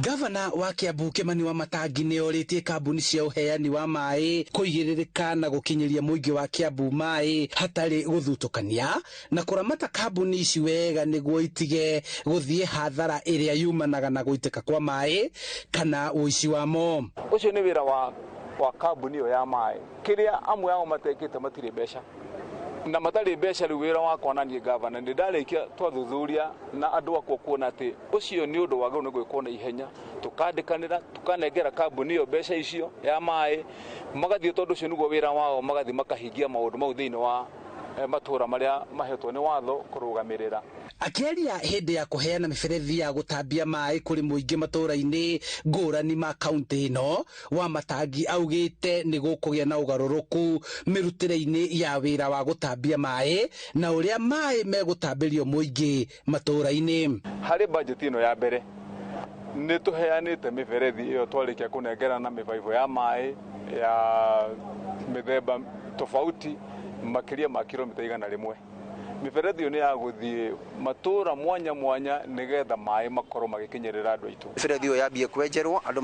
Gavana wa Kiambu Kimani Wamatangi nĩ orĩtie kambuni cia ũheani wa maĩ kũigĩrĩrĩka na gũkinyĩria mũingĩ wa Kiambu maĩ hatarĩ gũthutũkania na kũramata kambuni ici wega nĩguo itige gũthiĩ hathara ĩrĩa yumanaga na gũitĩka kwa maĩ kana ũici wamo. Ũcio nĩ wĩra wa kambuni ĩyo ya maĩ. Kĩrĩa amwe ao matekĩte, matirĩ mbeca na matarĩ mbeca. Rĩu wĩra wakwa na niĩ gavana nĩ ndarĩkia twathuthuria na andũ akwa kuona atĩ ũcio nĩ ũndũ wagĩrĩirwo nĩ gwĩkwo na ihenya, tũkandĩkanĩra, tũkanengera kambuni ĩyo mbeca icio ya maĩ, magathiĩ, tondũ ũcio nĩguo wĩra wao, magathiĩ makahingia maũndũ mau thĩinĩ wa matũra marĩa mahetwo nĩ watho kũrũgamĩrĩra. Akĩaria hĩndĩ ya kũheana mĩberethi ya gũtambia maĩ kũrĩ mũingĩ matũũra-inĩ ngũrani ma kaunti ĩno, Wamatangi augĩte nĩ gũkũgĩa na ũgarũrũku mĩrutĩre-inĩ ya wĩra wa gũtambia maĩ na ũrĩa maĩ megũtambĩrio mũingĩ matũũra-inĩ. Harĩ bajeti ĩno ya mbere nĩ tũheanĩte mĩberethi ĩyo, twarĩkia kũnengerana mĩbaibũ ya maĩ ya mĩthemba tofauti makĩria ma kilomita 100. Mĩberethi ĩyo nĩ ya gũthiĩ matũũra mwanya mwanya nĩgetha maĩ makorwo magĩkinyĩrĩra andũ aitũ. Mĩberethi ĩyo yambie kwenjerwo, andũ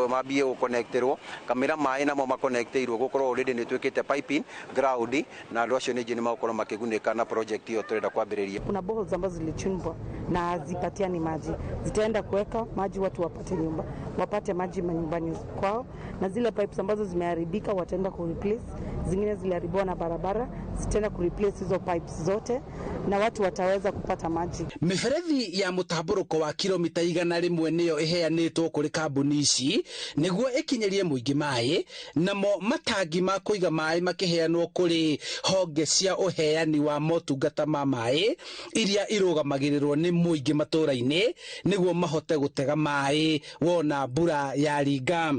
mambie gũconnectĩrwo kamĩra maĩ namo maconnectĩirwo, gũkorwo already nĩ twĩkĩte piping ground, na andũ acio ningĩ nĩ magũkorwo makĩgunĩka na project ĩyo tũrenda kwambĩrĩria. Kuna boreholes ambazo zilichimbwa na hazipatiani maji, zitaenda kuweka maji, watu wapate nyumba, wapate maji manyumbani kwao, na zile pipes ambazo zimeharibika wataenda kureplace. Zingine ziliharibiwa na barabara, zitaenda kureplace hizo pipes zote, na watu wataweza kupata maji. Mĩberethi ya mũtambũrũko wa kilomita 100 nĩyo ĩheanĩtwo kũrĩ kambuni ici nĩguo ĩkinyĩrie mũingĩ maĩ, namo matangi ma kũiga maĩ makĩheanwo kũrĩ honge cia ũheani wa motungata ma maĩ iria irũgamagĩrĩrwo nĩ mũingĩ matũũra-inĩ nĩguo mahote gũtega maĩ wona mbura yaringa.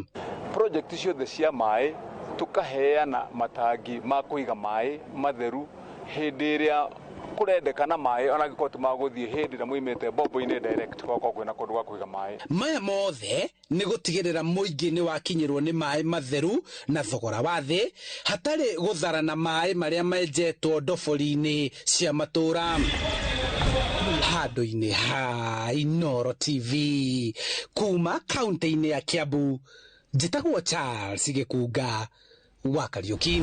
Project ciothe cia maĩ tukaheana matangi ma kũiga maĩ matheru hĩndĩ ĩrĩa kũrendekana maĩ, ona angĩkorwo ti magũthiĩ hĩndĩ ĩrĩa moimĩte mbombo-inĩ direct, gwakorwo kwĩna kũndũ gwa kũiga maĩ. Maya mothe nĩ gũtigĩrĩra mũingĩ nĩ wakinyĩrwo nĩ maĩ matheru na thogora wa thĩ hatarĩ gũtharana maĩ marĩa menjetwo ndobori-inĩ cia matũũra. Handũ-inĩ ha Inooro TV kuma kaunti-inĩ ya Kiambu, njĩtagwo Charles Gĩkunga wa Kariũki.